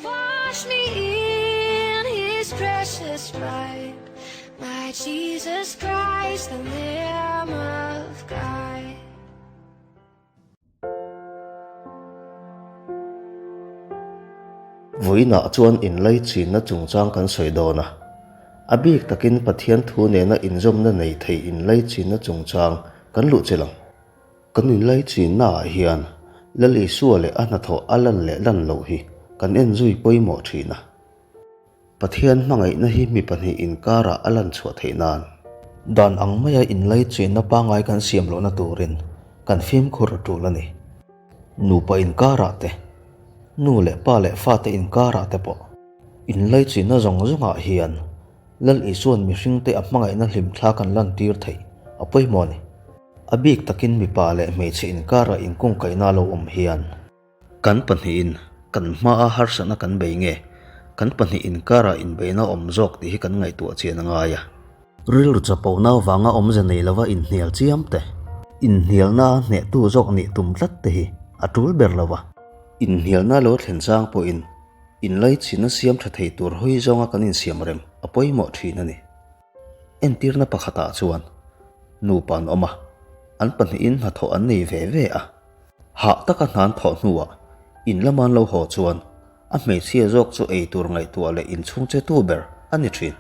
Wash me in his precious blood, my Jesus Christ, the Lamb of God. Vawiinah chuan inlaichinna chungchang kan sawi dawn a. A bik takin Pathian thu nena inzawmna nei thei inlaichinna chungchang kan luh chilh ang. Kan inlaichinnaah hian Lal Isua leh a hnathawh a lan leh lan loh hi kan en zui pawimawh thin a. Pathian hmangaihna hi mi pahnih inkarah a lan chhuah theih nan. Dan ang maia inlaichinna pangngai kan siam lohna turin kan fimkhur a tul a ni. Nupa inkarah te, nu leh pa leh fate inkarah te pawh inlaichinna zawng zawngah hian Lal Isua'n mihringte a hmangaihna hlimthla kan lantir theih a pawimawh a ni. A bik takin mipa leh hmeichhe inkara inkungkaihna lo awm hian. Kan pahnihin kan hmaa harsatna kan bei nge, kan pahnih inkara inbeihna awm zawk tih hi kan ngaihtuah chian a ngai a. Rilru chapona vanga awmze nei lova inhnial chiam te, inhnialna hnehtu zawk nih tum tlat te hi a tul ber lo va. Inhnialna lo thlen chang pawhin inlaichhinna siam tha thei tur hawi zawnga kan insiam rem a pawimawh thin a ni. Entirna pakhatah chuan nupa an awm a, an pahnihin hnathawh an nei ve ve a. Hah taka hnan thawh hnuah in lama an lo haw chuan a hmeichhia zawk chu ei tur ngaihtuah leh inchhung che tu ber a ni thin.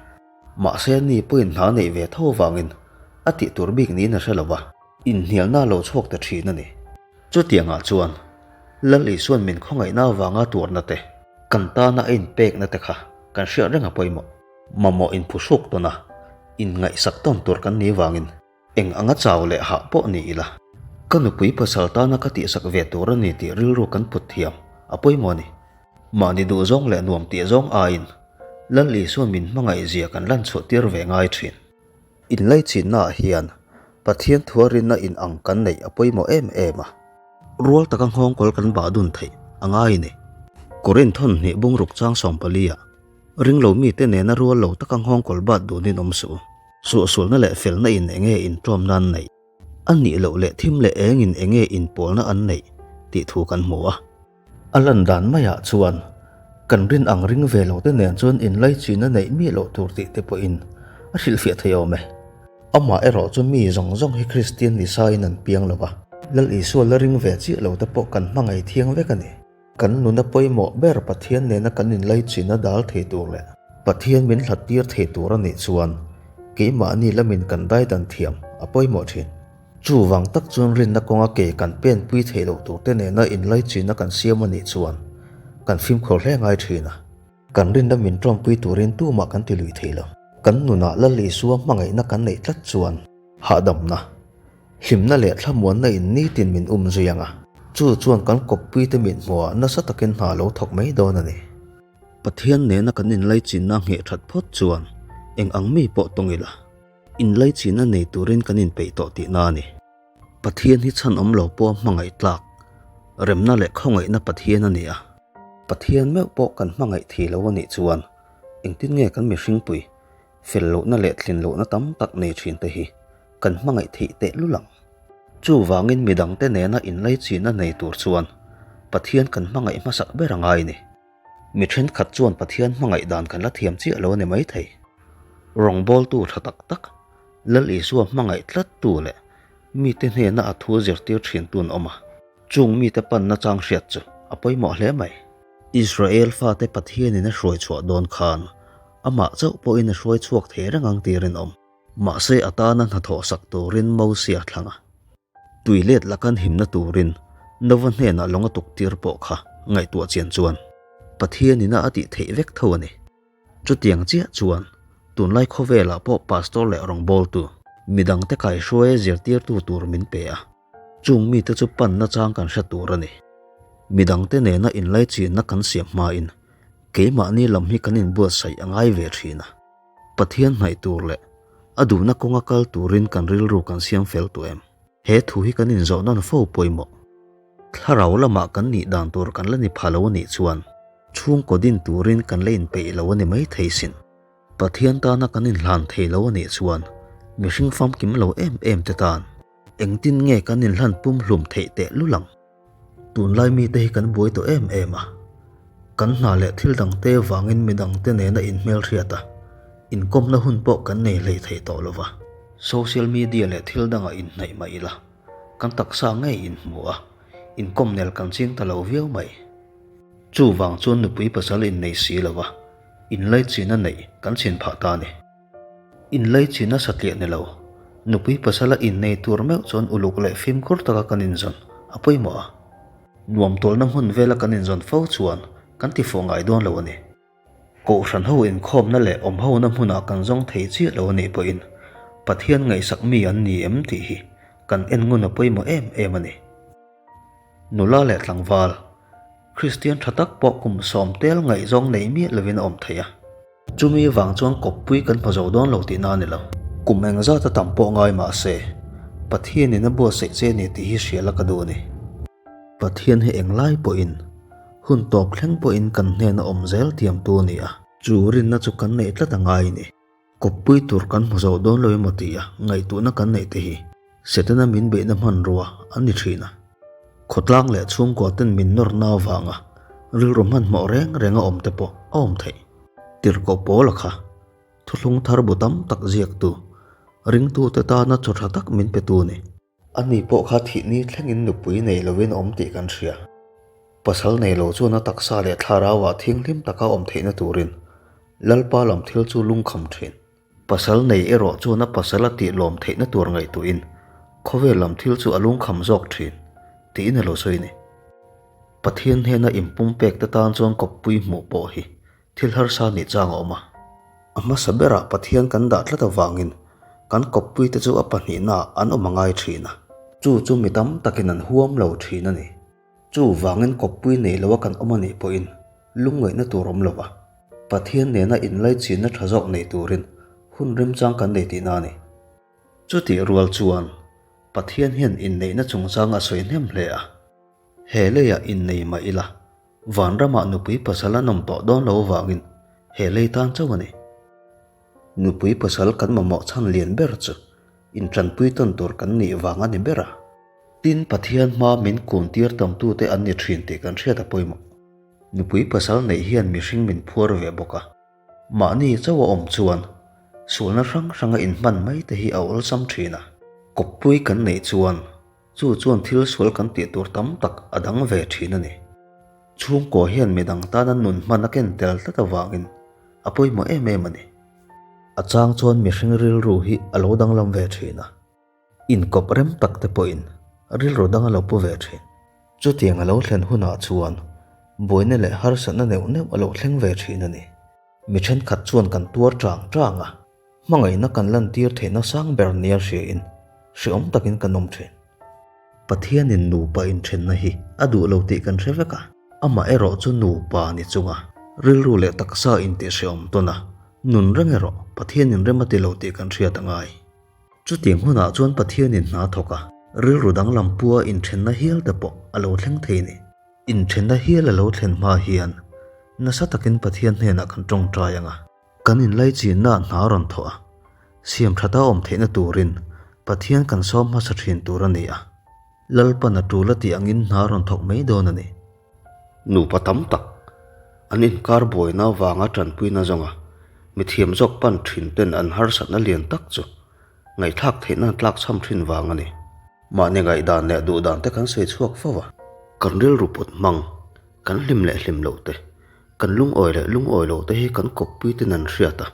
Mahse ni pawhin hna neih ve tho vangin a tih tur bik niin a hre lo va, inhnialna a lo chhuak ta thin a ni. Chutiangah chuan Lal Isua'n min khawngaihna avanga tuarna te, kan tana a inpekna te kha kan hriat reng a pawimawh. Mamawh inphuhruk tawn a, inngaihsak tawn tur kan nih vangin eng anga chau leh hah pawh ni ila, ka nupui pasal tana ka tihsak ve tur a ni tih rilru kan put thiam a pawimawh a ni. Mahni duhzawng leh nuam tih zawng aiin Lal Isua'n min hmangaih zia kan lan chhuah tir ve ngai thin. Inlaichinnaah hian Pathian thuarinna in ang kan neih a pawimawh em em a. Rual taka nghawngkawl kan bah dun theih a ngai ni. Korin thawn hnih bungruk chang 14 ah ringlo mite nena rual lo taka nghawngkawl bat dunin awm suh u. Suahsualna leh felna in enge inṭawmna an neih? A nih loh leh thim leh engin enge inpawlna an neih tih thu kan hmu a. A lan dan maiah chuan kan rin ang ring ve lo te nen chuan inlaichin a neih miah loh tur tih te pawhin a hrilhfiah thei awm e. Amah erawh chu mi zawng zawng hi Kristian ni sain an piang lo va. Lal Isua la ring ve chiah lo te pawh kan hmangaih thiang vek a ni. Kan nuna pawimawh ber Pathian nena kan inlaichin a dal thei tur leh Pathian min hlat tir thei tur a nih chuan keimahni lamin kan daidan thiam a pawimawh thin. Chuvang tak chuan rinna kawnga ke kan penpui theih loh turte nena inlaichinna kan siam a nih chuan kan fimkhur hle ngai thin a. Kan rinna min tawmpui turin tumah kan ti lui thei lo. Kan nunah Lal Isua hmangaihna kan neih tlat chuan hahdamna, hlimna leh thlamuanna in nitin min um zui ang a, chu chuan kan kawppuite mit hmuhah nasa takin hna lo thawk mai dawn a ni. Pathian nena kan inlaichinna ngheh that phawt chuan eng ang mi pawh tawng ila, inlaichinna nei turin kan inpeih tawh tihna a ni. Pathian hi chhan awm lo pawha hmangaih tlak, remna leh khawngaihna Pathian a ni a. Pathian meuh pawh kan hmangaih thei lo a nih chuan engtin nge kan mihringpui fel lohna leh tlin lohna tam tak nei thin te hi kan hmangaih theih teh lul ang. Chuvangin midangte nena inlaichinna nei tur chuan Pathian kan hmangaih hmasak ber a ngai ni. Mi thenkhat chuan Pathian hmangaih dan kan la thiam chiah lo a ni maithei. Rawngbawltu tha tak tak, Lal Isua hmangaih tlattu leh mite hnena a thu zirtir thintu an awm a, chung mite panna chang hriat chu a pawimawh hle mai. Israel fate Pathianin a hruai chhuah dawn khan amah chauh pawhin a hruai chhuak thei reng ang tir rinawm. Mahse a tana hnathawh sak turin Mosia thlang a. Tui let lakan himna turin Nova hnenah lawng a tuk tir pawh kha ngaihtuah chian chuan Pathianina a tih theih vek tho a ni. Chutiang chiah chuan tunlai khawvelah pawh pastor leh rawngbawltu, midangte kaihruaia zirtirtu tur min pe a, chung mite chu panna chang kan hre tur a ni. Midangte nena inlaichinna kan siam hmain keimahni lam hi kan inbuatsaih a ngai ve thin a. Pathian hnaih tur leh a duhna kawnga kal turin kan rilru kan siam fel tawh em? He thu hi kan inzawh nawn fo pawimawh. Thlarau lamah kan nih dan tur kan la ni pha lo a nih chuan chhungkaw din turin kan la inpeih lo a ni mai thei sin. Pathian tana kan inhlan thei lo a nih chuan mihring famkim lo em em te tan engtin nge kan inhlan pumhlum theih teh lul ang? Tunlai mite hi kan buai tawh em em a. Kan hna leh thil dangte vangin midangte nena inhmelhriat a, inkawmna hun pawh kan nei hlei thei tawh lo va. Social media leh thil dangah inhnaih mah ila, kan taksa ngei inhmu a, inkawm nel kan ching ta lo viau mai. Chuvang chuan nupui pasal innei si lo va, inlaichin a neih kan chhin phah ta a ni. Inlaichin a satliah ni lo, nupui pasala innei tur meuh chuan uluk leh fimkhur taka kan inzawn a pawimawh a. Nuam tawlna hmun vela kan inzawn fo chuan kan ti fuh ngai dawn lo a ni. Kohhran ho inkhawmna leh awm hona hmunah kan zawng thei chiah lo a nih pawhin Pathian ngaihsak mi an ni em tih hi kan en ngun a pawimawh em em a ni. Nula leh tlangval, Kristian tha tak pawh kum sawm tel ngaihzawng nei miah lovin a awm thei a. Chumi vang chuan kawppui kan hmu zo dawn lo tihna a ni lo. Kum engzat a tam pawh ngai mah se, Pathianin a buatsaih che a ni tih hi hria la ka duh a ni. Pathian hi englai pawhin, hun tawp thleng pawhin kan hnena awm zel thiamtu a ni a. Chu rinna chu kan neih tlat a ngai a ni. Kawppui tur kan hmu zo dawn lo emaw tia ngaihtuahna kan neih te hi Setana min beihna hmanrua an ni thin a. Khawtlang leh chhungkua ten min nawrna avanga rilru hmanhmawh reng reng a awm te pawh a awm theih. Tirhkoh Paula kha thuthlung thar bu tam tak ziaktu, ringtute tana chaw tha tak min petu a ni. Ani pawh kha thihni thlengin nupui nei lovin a awm tih kan hria. Pasal nei lo chuan a taksa leh thlarauah thinghlim taka awm theihna turin Lalpa lam thil chu lungkham thin. Pasal nei erawh chuan a pasal a tih lawm theihna tur ngaihtuahin khawvel lam thil chu a lungkham zawk thin, tiin a lo sawi a ni. Pathian hnena inpumpek te tan chuan kawppui hmuh pawh hi thil harsa nih chang a awm a. A hmasa berah Pathian kan dah tlat avangin kan kawppui te chu a pahnihnaah an awm a ngai thin a. Chu chu mi tam takin an huam lo thin a ni. Chuvangin kawppui nei loa kan awm a nih pawhin lungngaihna tur awm lo va, Pathian nena inlaichinna tha zawk nei turin hun remchang kan nei tihna a ni. Chutih rual chuan Pathian hian inneihna chungchang a sawi hnem hle a. He leiah innei mah ila, vanramah nupui pasal an awm tawh dawn lo avangin he lei tan chauh a ni. Nupui pasal kan mamawh chhan lian ber chu intanpui tawn tur kan nih vang a ni ber a. Tin, Pathian hma min kuntir tamtute an ni thin tih kan hriat a pawimawh. Nupui pasal neih hian mihring min phuar ve bawk a. Mahni chauh a awm chuan sualna hrang hranga inhman mai te hi a awlsam thin a. Kawppui kan neih chuan chu chuan thil sual kan tih tur tam tak a dang ve thin a ni. Chhungkaw hian midang tana nun hman a ken tel tlat avangin a pawimawh em em a ni. A chang chuan mihring rilru hi a lo danglam ve thin a. Inkawp rem tak te pawhin rilru dang a lo pu ve thin. Chutiang a lo thlen hunah chuan buaina leh harsatna neuh neuh a lo thleng ve thin a ni. Mi thenkhat chuan kan tuar chang chang a, hmangaihna kan lantir theihna sang ber nia hriain hreawm takin kan awm thin. Pathianin nupa inthenna hi a duh lo tih kan hre vek a, amah erawh chu nupa ni chunga rilru leh taksa intihhreawm tawn a, nun reng erawh Pathianin rem a ti lo tih kan hriat a ngai. Chutiang hunah chuan Pathianin hna thawk a, rilru danglam pua inthenna hial te pawh a lo thleng thei a ni. Inthenna hial a lo thlen hma hian nasa takin Pathian hnenah kan tawngtai ang a. Kan inlaichinna hna rawn thawh a, siam thata awm theihna turin Pathian kan sawm hmasa thin tur a ni a. Lalpan a tul a tih angin hna rawn thawk mai dawn a ni. Nupa tam tak an inkar buaina avanga tanpuina zawnga mithiam zawk pan thin ten an harsatna lian tak chu ngaihthlak theihna an tlakchham thin vang a ni. Mahni ngaihdan leh duhdan te kan sawi chhuak fo a, kan rilru put hmang, kan hlim leh hlim loh te, kan lungawi leh lungawi loh te hi kan kawppui ten an hriat a,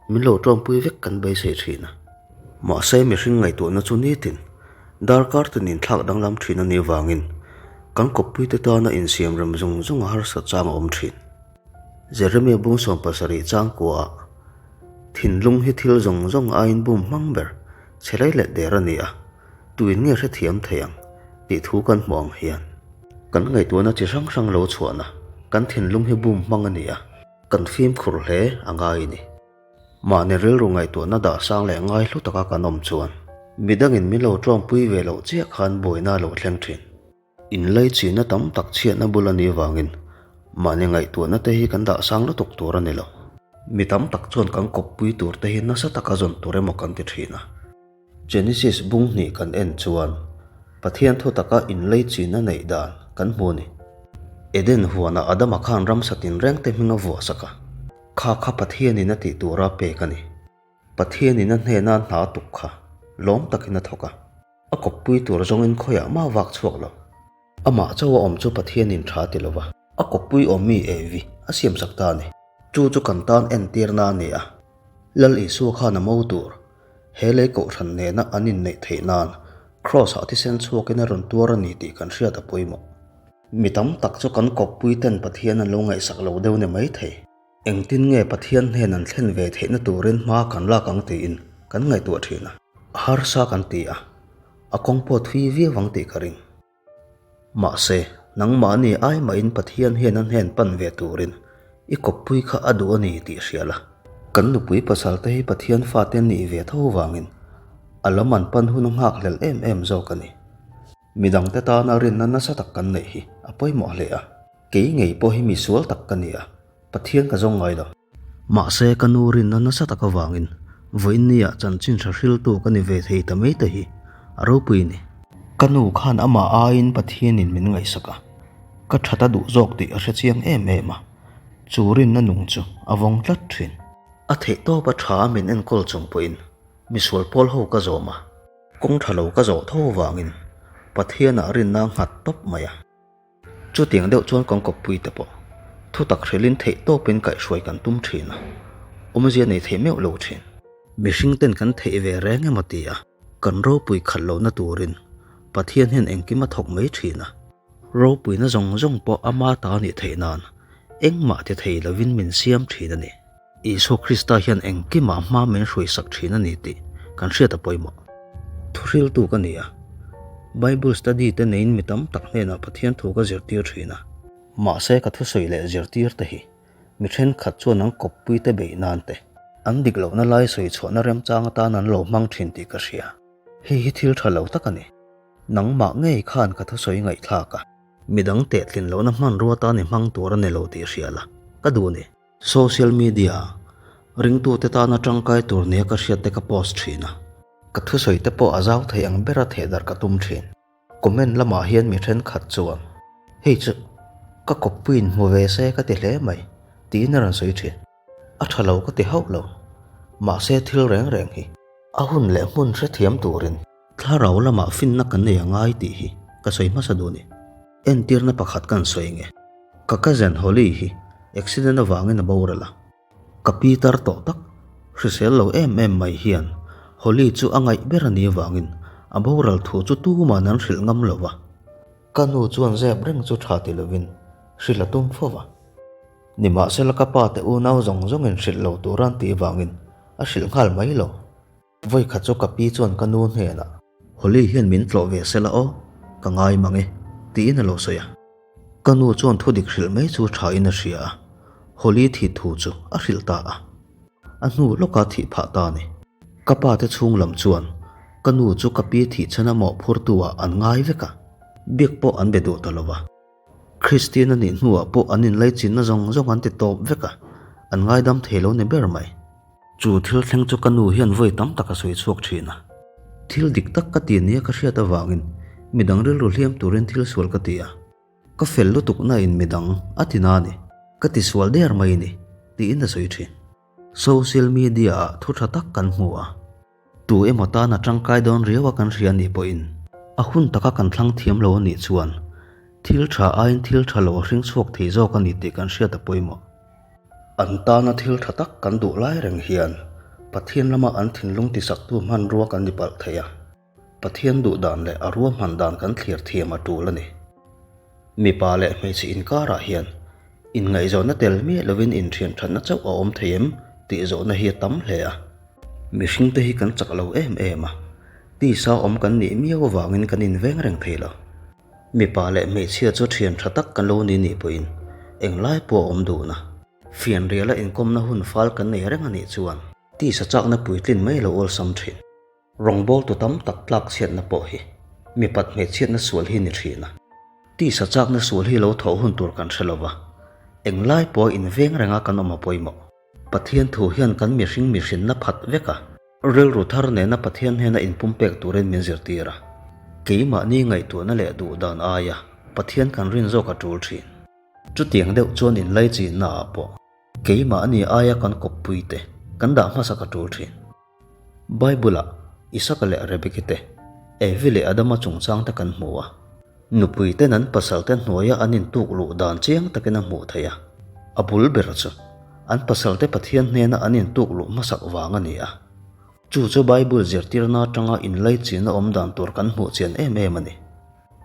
min lo tawmpui vek kan beisei thin a. Mahse mihring ngaihtuahna chu nitin darkar ten inthlak danglam thin a nih vangin kan kawppuite tana insiam rem zung zung a harsat chang a awm thin. Jeremia bung 70 changkuaah thinlung hi thil zawng zawng aiin bum hmang ber chhe lei leh der a ni a, tuin nge hrethiam thei ang tih thu kan hmuh ang hian kan ngaihtuahna chi hrang hrang lo chhuahna kan thinlung hi bum hmang a ni a. Kan fimkhur hle a ngai a ni. Mahni rilru ngaihtuahna dah sang leh ngai hlu taka kan awm chuan midangin min lo tawngpui ve loh chiah khan buaina a lo thleng thin. Inlaichinna tam tak chhiatna bul a nih avangin mahni ngaihtuahna te hi kan dah sang lutuk tur a ni lo. Mi tam tak chuan kan kawppui tur te hi nasa taka zawn tur emaw kan ti thin a. Genesis bung hnih kan en chuan Pathian thu taka inlaichinna neih dan kan hmu a ni. Eden huanah Adama khan ramsa tinrengte hming a vuah sak a, kha kha Pathianin a tih tura pek a ni. Pathianin a hnena hna a tuk kha lawm takin a thawk a, a kawppui tur zawngin khawiah mah vak chhuak lo. Amah chauh a awm chu Pathianin tha ti lo va. A kawppui awmmi Evi a siamsak ta a ni. Chu chu kan tan entirna a ni a, Lal Isua khan a mo tur, he lei kohhran nena an inneih theih nan Kraws-ah thisen chhuakin a rawn tuar a ni tih kan hriat a pawimawh. Mi tam tak chu kan kawppui ten Pathian an lo ngaihsak lo deuh ni mai thei. Engtin nge Pathian hnen an thlen ve theihna turin hma kan lak ang tiin kan ngaihtuah thin a. A harsa kan ti a, a kawng pawh thui viau ang tih ka ring. Mahse, nangmahni ai mahin Pathian hian a hnen pan ve turin i kawppui kha a duh a ni tih hria la. Kan nupui pasal te hi Pathian fate nih ve tho vangin a lam an pan hun a nghakhlel em em zawk a ni. Midangte tana rinna nasa tak kan neih hi a pawimawh hle a, kei ngei pawh hi mi sual tak ka ni a, Pathian ka zawng ngai lo. Mahse ka nu rinna nasa tak avangin vawiinnia chanchin hra hriltu ka ni ve thei ta mai te hi a ropui a ni. Ka nu khan amah aiin Pathianin min ngaihsak a, ka that a duh zawk tih a hre chiang em em a, chu rinna nung chu a vawng tlat thin. A theihtawp a tha a min enkawl chung pawhin misual pawl ho ka zawm a. Kawng tha lo ka zawh tho vangin Pathianah rinna a nghat tawp mai a. Chutiang deuh chuan kan kawppui te pawh thutak hrilhin theih tawpin kaihhruai kan tum thin a, awmzia nei thei meuh lo thin. Mihring ten kan theih ve reng emaw ti a, kan ropui khat lohna turin Pathian hian engkim a thawk mai thin a. Ropuina zawng zawng pawh ama ta nih theih nan engmah ti thei lovin min siam thin a ni. Isua Krista hian engkimah hma min hruaisak thin a ni tih kan hriat a pawimawh. Thuhriltu ka ni a, Bible study te neiin mi tam tak hnenah Pathian thu ka zirtir thin a. Mahse ka thusawi leh zirtir te hi mi thenkhat chuan an kawppui te beih nan te, an dik lohna lai sawi chhuahna remchang atan an lo hmang thin tih ka hria. Hei hi thil tha lo tak a ni. Nangmah ngei khan ka thusawi ngaihthlak a. Midang tehtlin lohna hmanrua tan i hmang tur a ni lo tih hria la, ka duh ni. Social media ringtute tana tangkai tur nia ka hriat te ka post thin a. Ka thusawi te pawh a zau thei ang bera thehdarh ka tum thin. Comment lamah hian mi thenkhat chuan, Hei chu ka kawppuiin hmu ve se ka ti hle mai, tiin a rawn sawi thin. A tha lo ka ti hauh lo. Mahse thil reng reng hi. A hun leh hmun hrethiam turin. Thlarau lamah finna kan nei a ngai tih hi ka sawi hmasa duh a ni. Entirna pakhat kan sawi nge. Ka cousin Holly hi accident avangin a boral a. Ka pi tar tawh tak, hrisel lo em em mai hian Holly chu a ngaih ber a ni avangin a boral thu chu tuman an hrilh ngam lo va. Ka nu chuan zep reng chu tha ti lovin hrilh a tum fo va. Nimahsela ka pa te unau zawng zawngin hrilh lo tura an tih avangin a hrilh nghal mai lo. Vawikhat chu ka pi chuan ka nu hnenah, Holly hian min tlawh ve sela aw, ka ngai mang e, tiin a lo sawi a. Ka nu chuan thudik hrilh mai chu thain a hria a, Holly thih thu chu a hrilh ta a. A hnu lawka thih phah ta a ni. Ka pa te chhung lam chuan ka nu chu ka pi thih chhan a mawhphurtu ah an ngai vek a, biak pawh an be duh ta lo va. Kristian a nih hnuah pawh an inlaichinna zawng zawng an ti tawp vek a, an ngaidam thei lo ni ber mai. Chu thil thleng chu ka nu hian vawi tam tak a sawi chhuak thin a. Thil dik tak ka ti nia ka hriat avangin midang rilru hliam turin thil sual ka ti a. Ka fel lutuk na in midang a ti na a ni. Ka ti sual der mai a ni, tiin a sawi thin. Social media ah thu tha tak kan hmu a. Tu emaw tan a tangkai dawn riau a kan hria nih pawhin a hun taka kan thlang thiam lo a nih chuan thil tha aiin thil tha lo a hring chhuak thei zawk a ni tih kan hriat a pawimawh. An tana thil tha tak kan duh lai reng hian Pathian lama an thinlung tisaktu hmanrua kan ni palh thei a. Pathian duh dan leh a ruahman dan kan thlir thiam a tul a ni. Mipa leh hmeichhe inkarah hian inngaihzawnna tel miah lovin inthian thatna chauh a awm thei em tih zawhna hi a tam hle a. Mihringte hi kan chak lo em em a, tisa awm kan nih miau avangin kan inveng reng thei lo. Mipa leh hmeichhia chu thian tha tak kan lo ni nih pawhin englai pawh a awm dun a. Fianriala inkawmna hun fal kan nei reng a nih chuan tisa chakna puitlin mai lo awlsam thin. Rawngbawltu tam tak tlak chhiatna pawh hi mipat hmeichhiatna sual hi ni thin a. Tisa chakna sual hi lo thawh hun tur kan hre lova, englai pawha inveng renga kan awm a pawimawh. Pathian thu hian kan mihring mihrinna phat vek a, rilru thar nena Pathian hnena inpumpek turin min zirtir a. Keimahni ngaihtuahna leh duhdan aia Pathian kan rin zawk a tul thin. Chutiang deuh chuan inlaichinnaah pawh keimahni aia kan kawppuite kan dah hmasak a tul thin. Bible-ah Isaka leh Rebeki te, Evi leh Adama chungchang te kan hmu a. Nupui ten an pasal te hnuaia an intuk luh dan chiang takin a hmuh theih a. A bul ber chu an pasal te Pathian hnena an intuk luh hmasak vang a ni a. Chu chu Bible zirtirna atanga inlaichinna awm dan tur kan hmuh chian em em a ni.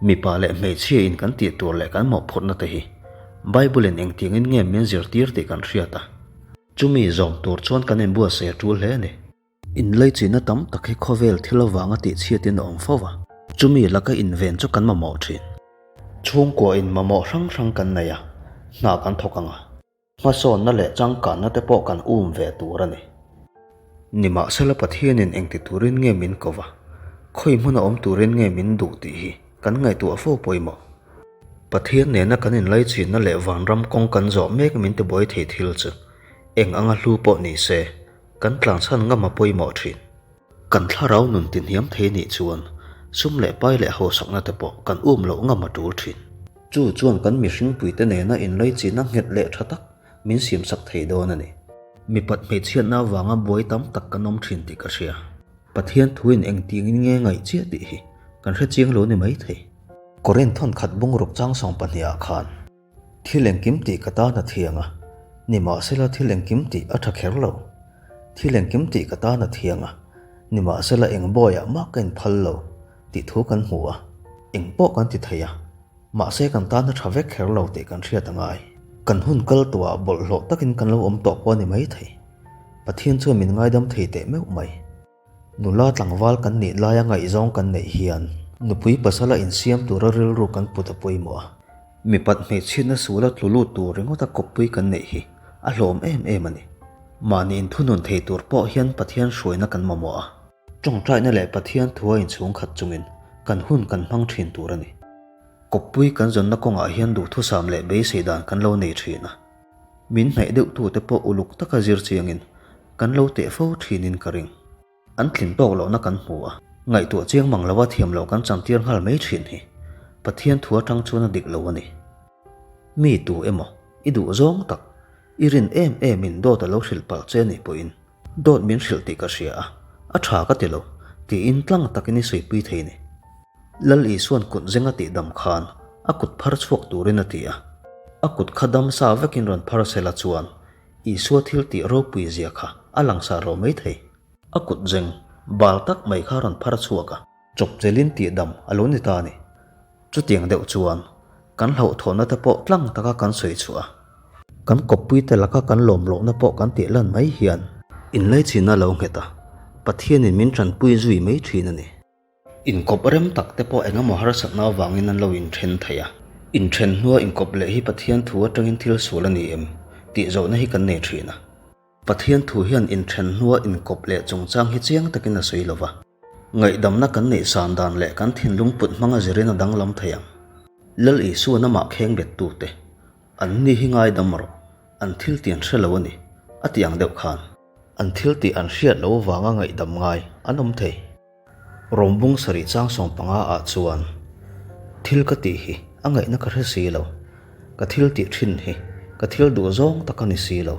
Mipa leh hmeichhia in kan tih tur leh kan mawhphurhna te hi Bible in engtiangin nge min zirtir tih kan hriat a. Chumi zawm tur chuan kan inbuatsaih a tul hle a ni. Inlaichinna tam tak hi khawvel thil avanga tihchhiatin a awm fo va, chumi laka inven chu kan mamawh thin. Chhungkua in mamawh hrang hrang kan nei a, hna kan thawk ang a. Hmasawnna leh changkanna te pawh kan um ve tur a ni. Nimahsela Pathianin engti turin nge min ko va, khawi hmuna awm turin nge min duh tih hi kan ngaihtuah fo pawimawh. Pathian nena kan inlaichinna leh vanram kawng kan zawh mek min tibuai thei thil chu eng anga hlu pawh ni se kan tlangchhan ngam a pawimawh thin. Kan thlarau nun tihniam thei nih chuan sum leh pai leh hausakna te pawh kan um loh ngam a tul thin. Chu chuan kan mihringpuite nena inlaichinna nghet leh tha tak min siamsak thei dawn a ni. Mipat hmeichhiatna avanga buai tam tak kan awm thin tih ka hria. Pathian thuin engtiangin nge ngaih chiah tih hi kan hre chiang lo ni mai thei. Korinth thawn khat bungruk chang sawng pahnihah khan thil engkim tih ka tan a thiang a, nimahsela thil engkim tih a tha kher lo. Thil engkim tih ka tan a thiang a, nimahsela eng bawiah mah ka inphal lo tih thu kan hmu a, eng pawh kan ti thei a, mahse kan tan a tha vek kher lo tih kan hriat a ngai. Kan hun kal tawhah bawlhhlawh takin kan lo awm tawh pawh a ni mai thei. Pathian chuan min ngaidam thei teh meuh mai. Nula tlangval kan nih laia ngaihzawng kan neih hian nupui pasala insiam tura rilru kan put a pawimawh a. Mipat hmeichhiatna suala tlu lut tur ringawta kawppui kan neih hi a hlawm em em a ni. Mahni inthunun thei tur pawh hian Pathian hruaina kan mamawh a. Tawngtaina leh Pathian thua inchhung khat chungin kan hun kan hmang thin tur a ni. Kawppui kan zawnna kawngah hian duhthusam leh beisei dan kan lo nei thin a. Min hnaih deuh tute pawh uluk taka zir chiangin kan lo teh fo thinin ka ring. An tlin tawk lohna kan hmu a, ngaihtuah chiang mang lova thiam loh kan chantir nghal mai thin hi Pathian thu atang chuan a dik lo a ni. Mi tu emaw i duh zawng tak, i rin em emin dawt a lo hrilh palh che nih pawhin dawt min hrilh tih ka hria a, a tha ka ti lo tiin tlang takin i suipui thei ni. Lal Isua'n kut zeng a tih dam khan a kut phar chhuak turin a ti a. A kut kha dam sa vekin rawn phar sela chuan Isua thil tih ropui zia kha a langsar lo mai thei. A kut zeng bal tak mai kha rawn phar chhuak a. Chawpchelin tih dam a lo ni ta a ni. Chutiang deuh chuan kan hlauhthawhna te pawh tlang taka kan sawi chhuah a. Kan kawppuite laka kan lawm lohna pawh kan tih lan mai hian inlaichinna a lo nghet a, Pathianin min tanpui zui mai thin a ni. Inkawp rem tak te pawh engemaw harsatna avangin an lo inthen thei a. Inthen hnua inkawp leh hi Pathian thu atangin thil sual a ni em tih zawhna hi kan nei thin a. Pathian thu hian inthen hnua inkawp leh chungchang hi chiang takin a sawi lo va. Ngaihdamna kan neih san dan leh kan thinlung put hmanga zirin a danglam thei ang. Lal Isuan amah kheng bettute, An ni hi ngaidam rawh, an thil ti an hre lo a ni, a ti ang deuh khan. An thil tih an hriat loh avanga ngaihdam ngai an awm thei. Rawmbung sarih chang 15 ah chuan thil ka tih hi a ngaihna ka hre si lo, ka thil tih thin hi ka thil duh zawng tak a ni si lo,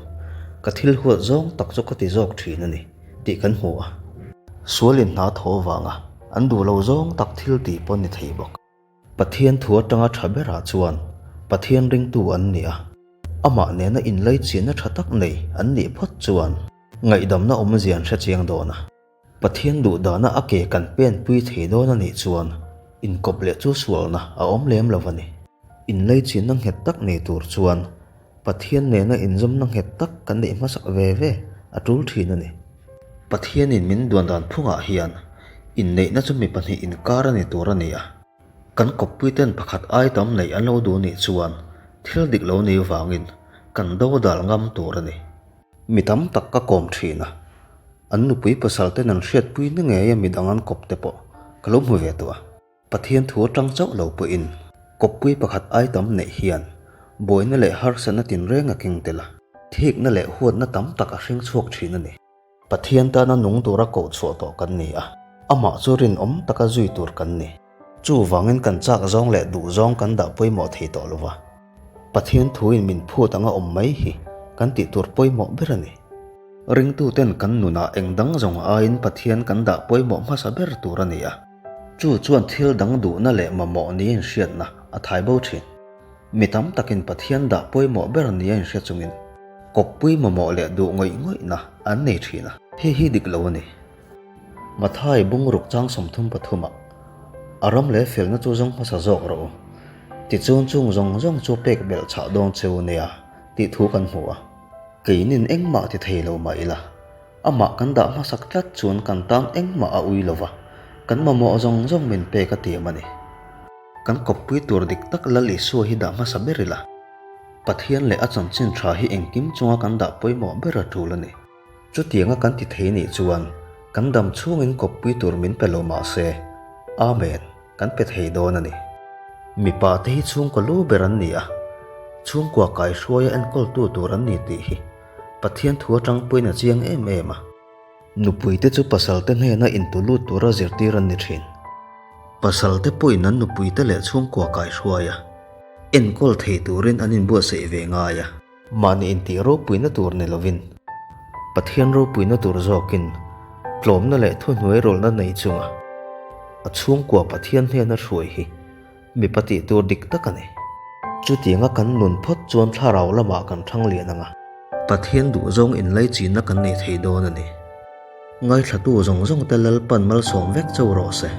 ka thil huat zawng tak chu ka ti zawk thin a ni tih kan hmu a. Sualin hna thaw vanga an duh lo zawng tak thil tih pawh ni thei bawk. Pathian thu atanga tha berah chuan Pathian ringtu an ni a, amah nena inlaichinna tha tak nei an nih phawt chuan ngaihdamna awmzia an hre chiang dawn a. Pathian duh dana a ke kan pen pui thei dawn a nih chuan inkawp leh chu sualna a awm lem lo a ni. Inlaichinna nghet tak nei tur chuan Pathian nena inzawmna nghet tak kan neih hmasak ve ve a tul thin a ni. Pathianin min duan dan phungah hian inneihna chu mi pahnih inkar a ni tur a ni a. Kan kawppuiten pakhat ai tam neih an lo duh nih chuan thil dik lo ni vangin kan dodal ngam tur a ni. Mi tam tak ka kawm thin a, an nupui pasal ten an hriatpui na ngei a midang an kawp te pawh ka lo hmu ve tawh a. Pathian thu atang chauh lo pawhin kawppui pakhat ai tam neih hian buaina leh harsatna tinreng a keng tel a, thikna leh huatna tam tak a hring chhuak thin a ni. Pathian tana nung tura koh chhuah tawh kan ni a, amah chu rinawm taka zui tur kan ni. Chuvangin kan chak zawng leh duh zawng kan dah pawimawh thei tawh lo va. Pathian thuin min phut anga awm mai hi kan tih tur pawimawh ber a ni. Ringtuten kan nunah eng dang zawng aiin Pathian kan dah pawimawh hmasa ber tur a ni a. Chu chuan thil dang duhna leh mamawh nia inhriatna a thai bo thin. Mi tam takin Pathian dah pawimawh ber nia inhria chungin kawppui mamawh leh duh ngawih ngawihna an nei thin a. Hei hi dik lo a ni. Mathai bungruk chang 33 ah a ram leh felna chu zawng hmasa zawk rawh u. Tichuan chung zawng zawng chu pek belh chhah dawn cheu nia tih thu kan hmu a. Keinin engmah ti thei lo mah ila, amah kan dah hmasak tlat chuan kan tan engmah a ui lo va, kan mamawh zawng zawng min pek a tiam a ni. Kan kawppui tur dik tak Lal Isua hi dah hmasa ber ila, Pathian leh a chanchin tha hi engkim chunga kan dah pawimawh ber a tul a ni. Chutianga kan ti thei nih chuan kan dam chhungin kawppui tur min pe lo mah se, Amen, kan pe thei dawn a ni. Mipa te hi chhungkaw lu ber an ni a, chhungkua kaihruaia enkawltu tur an ni tih hi Pathian thu atang pawhin a chiang em em a. Nupuite chu pasalte hnena intulut tura zirtir an ni thin. Pasalte pawhin an nupuite leh chhungkua kaihruaia enkawl thei turin an inbuatsaih ve ngai a. Mahni intih ropuina tur ni lovin, Pathian ropuina tur zawkin tlawmna leh thuhnuai rawlna nei chunga a chhungkua Pathian hnena hruai hi mipa tih tur dik tak a ni. Chutianga kan nun phawt chuan thlarau lamah kan thang lian ang a. Pathian duhzawng inlaichinna kan nei thei dawn a ni. Ngaithlatu zawng zawngte Lalpan malsawm vek chauh rawh se.